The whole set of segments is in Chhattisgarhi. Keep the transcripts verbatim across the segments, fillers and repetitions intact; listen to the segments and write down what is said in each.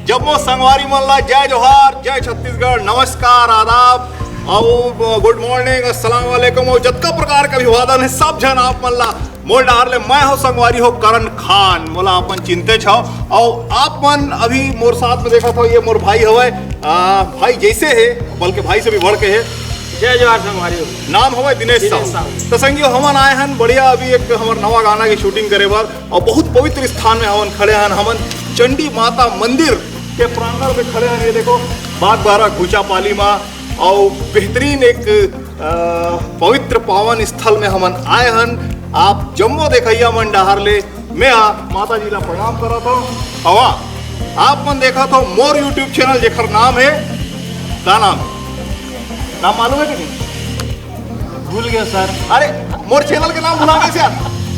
जम्मो संगवारी मन ला जय जोहार, जय छत्तीसगढ़, नमस्कार, आदाब, अउ गुड मॉर्निंग, अस्सलाम वालेकुम, अउ जतका प्रकार के अभिवादन हे, सब झन आप मन ला मोर डहार ले। मैं हो संगवारी हो करण खान, मोला अपन चिनते छव। अउ आप मन अभी मोर साथ में देखत हो, ये मोर भाई हवय, आ, भाई जैसे हे, बल्कि भाई से भी बढ़ के हे। जय जोहार संगवारी हो। नाम हवय दिनेश दिनेश साहू। साहू। तो संगियो, हमन आए हन बढ़िया, अभी एक हमर नवा गाना की शूटिंग करे बर, अउ बहुत पवित्र स्थान में हमन खड़े हन। हमन चंडी माता मंदिर के प्रांगण में खड़े हन। ये देखो, बागबाहरा घुचापाली मा, अउ बेहतरीन एक, अ, पवित्र पावन स्थल में हमन आए हन। आप जम्मो देखइया मन डहार ले मैं आ माता जी ला प्रणाम करत हव। अवा, आप मन देखत हो मोर YouTube चैनल, जेकर नाम हे, का नाम हे? नाम मालूम हे कि नहीं? भूल गया सर। अरे, मोर चैनल के नाम भुला गेस यार।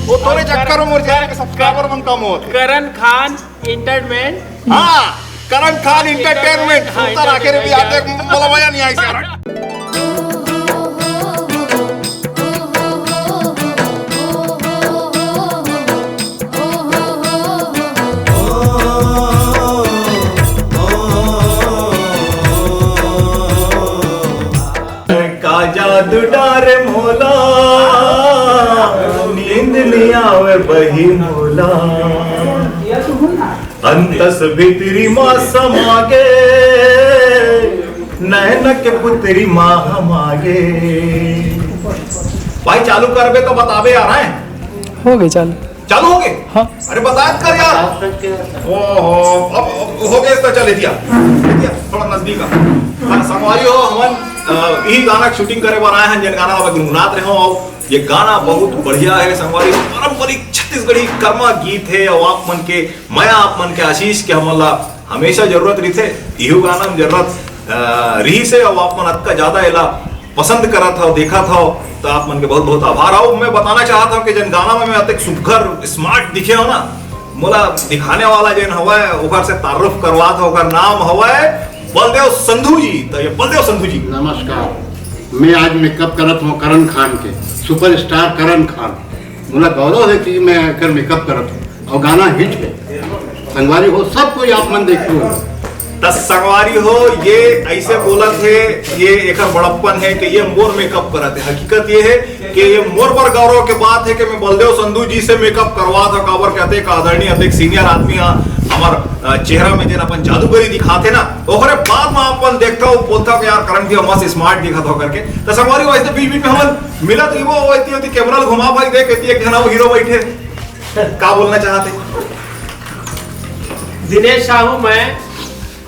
वो तोरे चक्कर में मोर चैनल के सब्सक्राइबर मन कम होत हे। करण खान एंटरटेनमेंट। हाँ, करण खान एंटरटेनमेंट। हाँ, सुनता रखे रे भी, आते मोला मजा नहीं आई यार। का जादू डारे मोला, नींद नहीं आवे बही मोला। अंतस भीतरी मा समागे, नैन के पुतरी मा हमागे। भाई, चालू करबे तो बताबे यार, हैं? हो गई चालू। चालू हो गए? हाँ। अरे, बतात कर यार। ओहो, अब, अब हो गए तो चल, दिया, दिया, थोड़ा नजदीक आ। हाँ, संगवारी हो, हमन, अ, यही गाना के शूटिंग करे बर आए हैं, जेन गाना आप गुनगुनात रहे हो। अउ ये गाना बहुत बढ़िया है संगवारी, पारंपरिक छत्तीसगढ़ी कर्मा गीत है। अउ आप मन के मया, आप मन के आशीष के हमन ला हमेशा जरूरत रहिथे, इहू गाना में जरूरत, अ, रहिस हे। अउ आप मन अतका ज्यादा एला पसंद करत हव, देखत हव, त आप मन के बहुत बहुत आभार। अउ मैं बताना चाहत हव कि जन गाना में मैं अतेक सुग्घर स्मार्ट दिखे हव ना, मोला दिखाने वाला जेन हवय, ओकर से तारुफ करवात हव, ओकर नाम हवय बलदेव संधू जी। त ये बलदेव संधू जी। नमस्कार, मैं आज मेकअप करत हव करण खान के, सुपरस्टार करण खान। मोला गौरव हे कि मैं एकर मेकअप करत हव अउ गाना हिट हे। संगवारी हो, सब कोई आप मन देखहू। त संगवारी हो, ये ऐसे बोलत हे, ये एकर बड़प्पन हे कि ये मोर मेकअप करत हे। हकीकत ये हे कि ये मोर बर गौरव के बात हे कि मैं बलदेव संधू जी से मेकअप करवात हव, काबर के अतेक आदरणीय, अतेक सीनियर आदमी ह, हमर, अ, चेहरा में जेन अपन जादूगरी दिखाथे ना, ओकरे बाद म अपन देखथव, बोलथव कि यार करण भैया मस्त स्मार्ट दिखत हव करके। त संगवारी हो, ऐसे बीच बीच में हमन मिलत रहिबो, वो एती ओती कैमरा ल घुमा भाई, देख एती एक झन अउ हीरो बैठे, का बोलना चाहत हे? दिनेश साहू, मैं,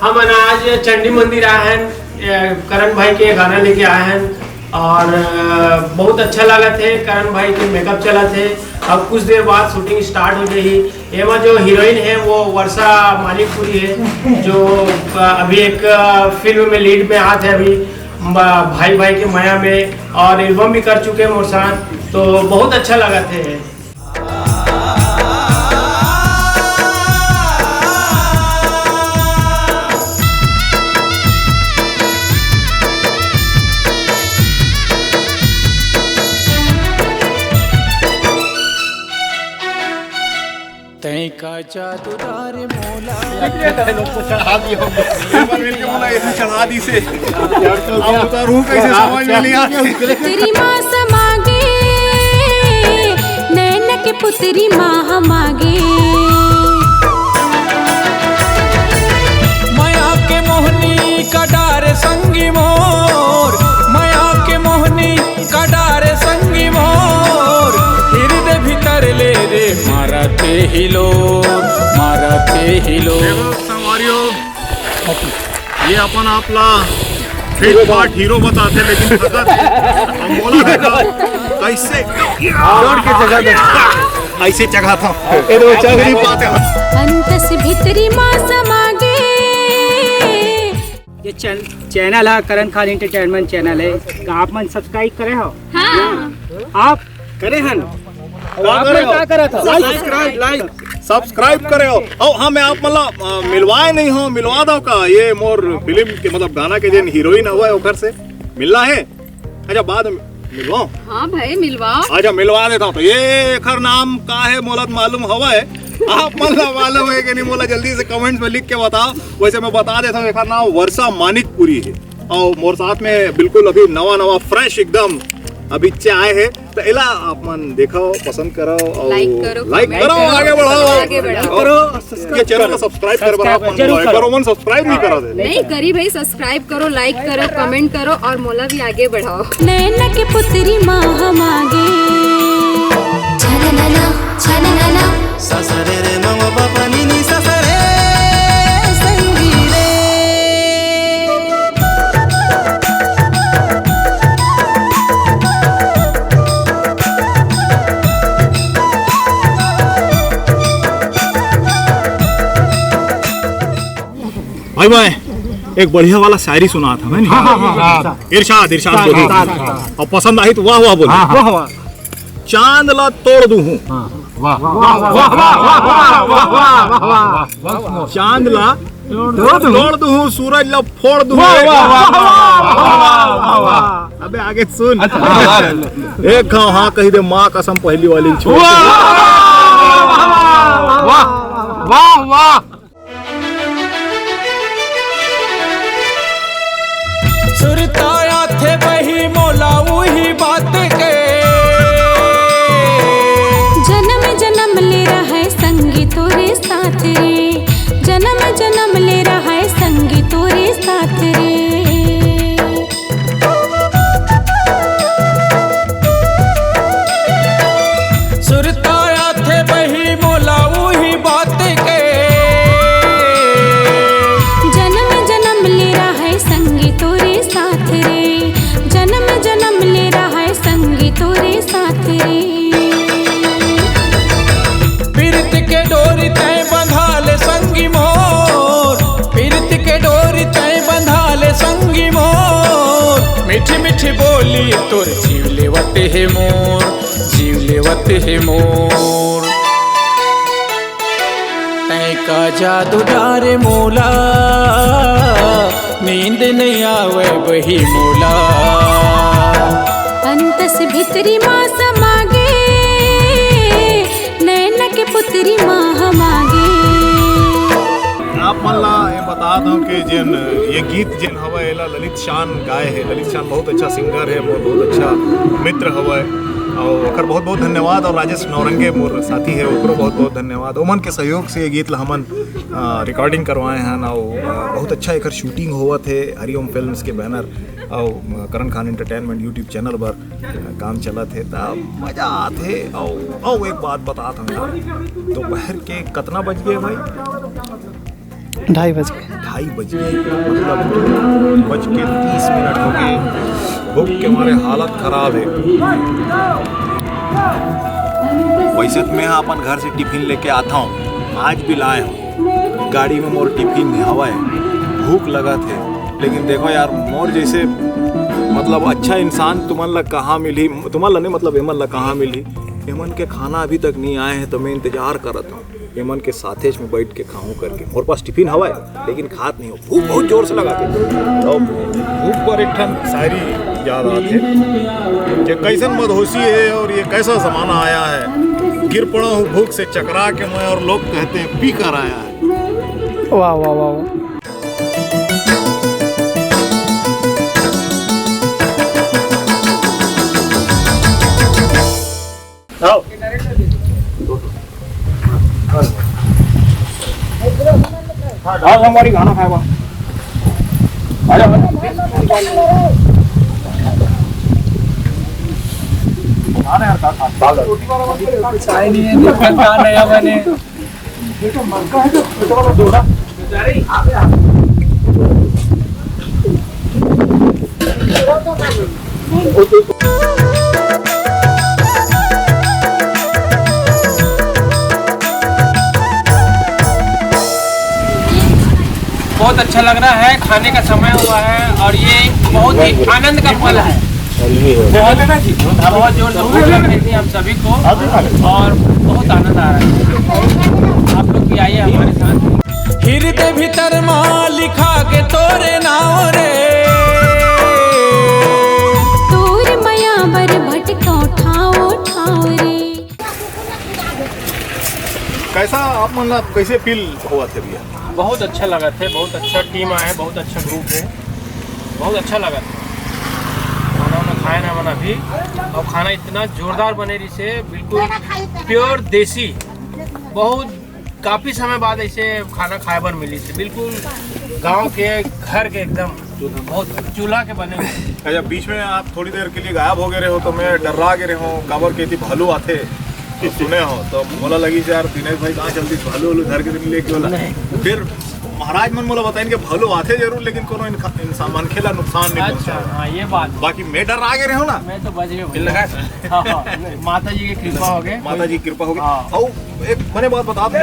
हमन आज चंडी मंदिर आए हन, ए, करण भाई के गाना लेके आए हन अउ, अ, बहुत अच्छा लागत हे। करण भाई के मेकअप चलत हे, अब कुछ देर बाद शूटिंग स्टार्ट हो जाही। एमा जो हीरोइन हे वो वर्षा मानिकपुरी हे, जो, अ, अभी एक, अ, फिल्म में लीड में आत हे अभी, ब-, भाई भाई के मया में, अउ एल्बम भी कर चुके हे मोर साथ, तो बहुत अच्छा लागत हे। तैं का जादूदार मोला। एक बार मिलके बोला, ऐसे चढ़ा दी से। अब उतारू कैसे समझ में नहीं आ रही। तेरी माँ समागे, नैन के पुतरी माँ हमागे। मया के मोहनी कटार संगी मोर, मया के मोहनी कटार संगी मोर, हृदय भीतर ले रे मारथे हिलोर, मारथे हिलोर। देखो संगवारियों, ये अपन आप ला फिट फाट हीरो बताथे, लेकिन थकत हे। हम बोला देखा, कैसे जोर के जगह दे। ऐसे जगह था। ए तो चढ़ नहीं पाते। अंतस भीतरी माँ समागे। ये चैन-, चैनल हे करण खान एंटरटेनमेंट चैनल हे, का आप मन सब्सक्राइब करे हो? हाँ। आप करे हन? अउ आप मन का करत हो? सब्सक्राइब, लाइक। सब्सक्राइब करे हो। अउ हाँ, मैं आप मन ला, अ, मिलवाए नहीं हो, मिलवा दो का? ये मोर फिल्म के, मतलब गाना के जेन हीरोइन हवय ओकर से मिलना हे। अच्छा, बाद में मिलवाओ। हाँ भाई, मिलवाओ। अच्छा, मिलवा देता हूँ। तो ये एकर नाम का हे, मोला त मालूम हवय, आप मन ला मालूम है कि नहीं, मोला जल्दी से कमेंट्स में लिख के बताओ। वैसे मैं बता देता हूँ, एकर नाम वर्षा मानिकपुरी है और मोर साथ में बिल्कुल अभी नवा नवा फ्रेश एकदम अभी चे आए हैं, तो एला आप मन देखो, पसंद करो और लाइक करो, लाइक कमेंट करो, करो, आगे बढ़ाओ। आगे बढ़ाओ। और करो, ये चैनल को सब्सक्राइब कर, बना सब्सक्राइब जरूर करो। करो, मन सब्सक्राइब नहीं करा दे। नहीं करी भाई, सब्सक्राइब करो, लाइक करो, कमेंट करो और मोला भी आगे बढ़ाओ। नैना के पुतरी माँ हम आगे। छननना, छननना। ससरे रे मम बपनी नी ससरे संगी रे। भाई, मैं एक बढ़िया वाला शायरी सुना था मैं। हाँ, हाँ, हाँ, हाँ। इरशाद, इरशाद बोली। हाँ, हाँ, हाँ। और पसंद आई तो वाह वाह बोली। हाँ, हाँ। वाह, वाह। चांद ला तोड़ दूं हूँ। हाँ, वाह, वाह, वाह। चांद ला तोड़ दूं हूँ, सूरज ला फोड़ दूं हूँ। वाह, वाह, वाह। अबे आगे सुन। अच्छा, वाह, वाह। एक घाव हाँ कही दे, माँ कसम पहली वाली छोड़। वाह, वाह, वाह। सुरता आथे बही मोला उही बात के। जन्म जन्म ले रहय संगी तोरे साथ रे। जन्म जन्म ले रहय संगी तोरे साथ रे। सुरता आथे बही मोला उही बात के। जन्म जन्म ले रहय संगी तोरे साथ रे। जन्म जन्म ले रहय संगी तोरे साथ रे। पीरत के डोरी तैं बंधा ले संगी मोर। पीरत के डोरी तैं बंधा ले संगी मोर। मीठी मीठी बोली तोर जीव लेवत हे मोर, जीव लेवत हे मोर। तैं का जादू डारे मोला, नींद नइ आवय बही मोला। अंतस भीतरी मा समा गे, नैना के पुतरी मा हम आगे। आप मन ला ये बता दूं कि जेन ये गीत जेन हवय, एला ललित शान गाए हे। ललित शान बहुत अच्छा सिंगर हे, मोर बहुत अच्छा मित्र हवय, और ओकर बहुत बहुत धन्यवाद। और राजेश नौरंगे मोर साथी हे, ओकरो बहुत बहुत धन्यवाद। ओमन के सहयोग से ये गीत ला हमन, अ, रिकॉर्डिंग करवाए हन, और, अ, बहुत अच्छा एकर शूटिंग होवत हे हरिओम फिल्म्स के बैनर और, अ, करण खान एंटरटेनमेंट YouTube चैनल पर, अ, काम चलत हे, त मजा आत हे। और, और एक बात बतात हूँ यार, दोपहर के कतना बज गए भाई? ढाई बज गए। ढाई बज गए, मतलब दो बज के तीस मिनट हो गए। भूख के मारे हालत खराब है। वैसे तो मैं अपन घर से टिफिन लेके आता हूँ, आज भी लाए हूँ। गाड़ी में मोर टिफिन हवय, भूख लगत है, लेकिन देखो यार, मोर जैसे मतलब अच्छा इंसान तुमन ला कहाँ मिलही, तुमन ला नहीं, मतलब एमन ला कहाँ मिलही? एमन के खाना अभी तक नहीं आए हैं, तो मैं इंतजार करत हूँ। एमन के साथेच में बैठ के खाहूं करके। मोर पास टिफिन हवय, लेकिन खात नहीं हो, भूख बहुत जोर से लगा थे। तो भूख पर एक ठन शायरी याद आथे कि कैसन मदहोशी है और ये कैसा जमाना आया है। गिर पड़ा हूँ भूख से चकरा के मैं और लोग कहते हैं पी कर आया है। वाह, वाह, वाह, वाह। आओ। आज हमारी खाना खाएगा। अरे, खाना यार, खा, खा, खा। कुछ आए नहीं है, देखो, क्या नया बने। बहुत अच्छा लग रहा है, खाने का समय हुआ है और ये बहुत ही आनंद का पल है। बहुत, बहुत जोर से भूख लग रही थी हम सभी को और बहुत आनंद आ रहा है। आप लोग भी आइए हमारे साथ। हृदय भीतर मा लिखा के तोरे नाव रे। तोर मया बर भटकाओ ठाव ठाव रे। ऐसा आप मन ला कैसे फील होवत हे भैया? बहुत अच्छा लगत हे, बहुत अच्छा टीम आए हे, बहुत अच्छा ग्रुप हे, बहुत अच्छा लगत हे। खाना वाना खाए ना मन अभी, और खाना इतना जोरदार बने रहिसे, बिल्कुल प्योर देसी। बहुत काफी समय बाद ऐसे खाना खाए बर मिलिसे, बिल्कुल गांव के घर के एकदम बहुत चूल्हा के बने हुए। अच्छा, बीच में आप थोड़ी देर के लिए गायब हो गए रहे हो तो मैं डर्रा गए रहे हूँ, काबर के भालू आथे तो सुने हो, तो मोला लगी यार दिनेश भाई कहाँ जल्दी भालू वालू धर के नहीं लेके वाला। नहीं। फिर महाराज मन मोला बताइन कि भालू आथे जरूर, लेकिन कोनो इन-, इंसान मनखे ला नुकसान नहीं अच्छा, पहुंचावे। हाँ, ये बात। बाकी मैं डर्रा गए रहे हूँ ना। मैं तो बच गए भैया। हाँ, हाँ, माता जी की कृपा हो गए। माता जी की कृपा हो गई। हाँ। और एक बने बात बता दे,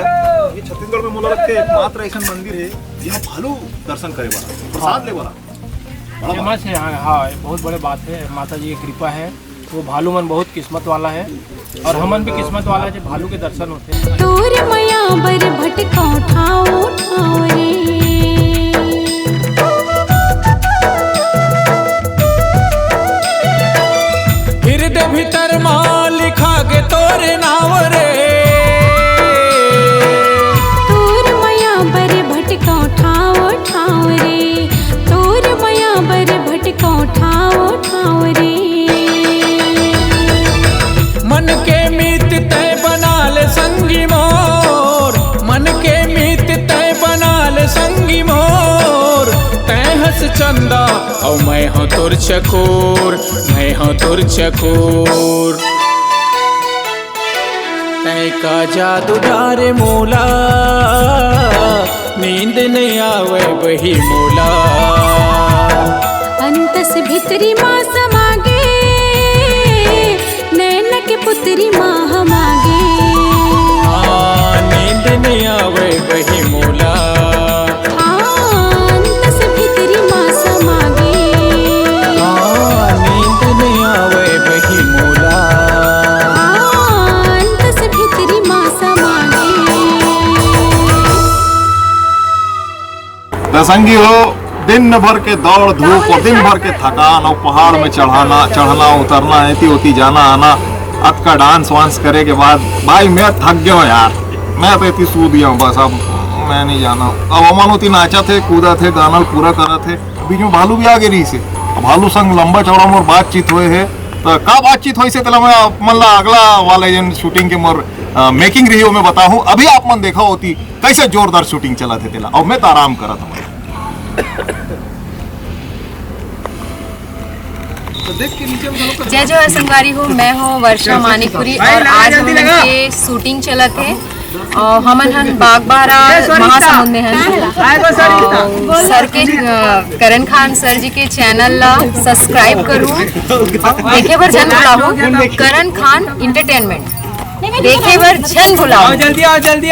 ये छत्तीसगढ़ में मोला लगते एकमात्र ऐसा मंदिर है जहाँ भालू दर्शन करे वाला, प्रसाद ले वाला। बड़ा बात। फेमस है यहाँ। हाँ, ये बहुत बड़े बात है, माता जी की कृपा है। वो भालू मन बहुत किस्मत वाला है और हमन भी किस्मत वाला है जो भालू के दर्शन होते हैं। तोर मया बर भटकाओ ठाव ठाव रे। हृदय भीतर मा लिखा गे तोर नाव रे। तोर मया बर भटकाओ ठाव ठाव रे। तोर मया बर भटकाओ ठाव ठाव रे। मन के मीत तय बना ले संगी मोर, मन के मीत तय बना ले संगी मोर। तय हस चंदा अउ मैं हूँ तोर चकोर, मैं हूँ तोर चकोर। तय का जादू डारे मोला, नींद नहीं आवे बही मोला। अंतस भीतरी मा समा गे, नैन के पुतरी मा हमा गे। हाँ, नींद नहीं आवे बही मोला। हाँ, अंतस भीतरी मा समा गे। हाँ, नींद नहीं आवे बही मोला। हाँ, अंतस भीतरी मा समा गे। त संगी हो, दिन भर के दौड़ धूप और दिन भर के थकान और पहाड़ में चढ़ाना, चढ़ना, उतरना, एती ओती जाना आना, अतका डांस वांस करे के बाद भाई मैं थक गया हूँ यार, मैं तो एती सो दिया हूँ बस, अब मैं नहीं जाना। अब अमन ओती नाचत हे, कूदत हे, गाना ल पूरा करत हे, बीच में भालू भी आ गे रहिसे। अब भालू संग लंबा चौड़ा मोर बातचीत होए हे, तो का बातचीत होइसे तेला मैं आप मन ला अगला वाले जन शूटिंग के मोर, अ, मेकिंग रही हो मैं बताहूँ। अभी आप मन देखा होती कैसे जोरदार शूटिंग चलत हे तेला, और मैं तो आराम करत हूँ। जय जोहार संगवारी हो, मैं हूँ वर्षा मानिकपुरी और आज हम लोग के शूटिंग चलत हे और हमन हन बागबाहरा महासमुंद में हन। और सर के, अ, करण खान सर जी के चैनल ला सब्सक्राइब करू, देखे बर झन भुलाहू, करण खान एंटरटेनमेंट देखे बर झन भुलाहू। आओ जल्दी, आओ जल्दी।